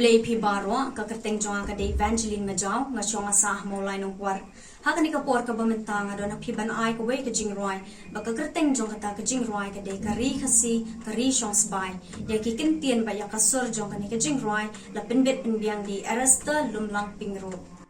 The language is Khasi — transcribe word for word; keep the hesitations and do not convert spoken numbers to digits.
Khublei phi baroh, ka kyrteng jong nga ka dei Evangeline Majaw, nga shong ha Sah Mawlai Nongkwar. Ha kane ka por kaba mynta nga don ha phi ban ai kawei ka jingrwai, ba ka kyrteng jong kata ka jingrwai ka dei Ka Ri Khasi, Ka Ri Shongsbai. Ïa ki kyntien bad ïa ka sur jong kane ka jingrwai la pynbit pynbiang da i Eraster Lumlang Pyngrope.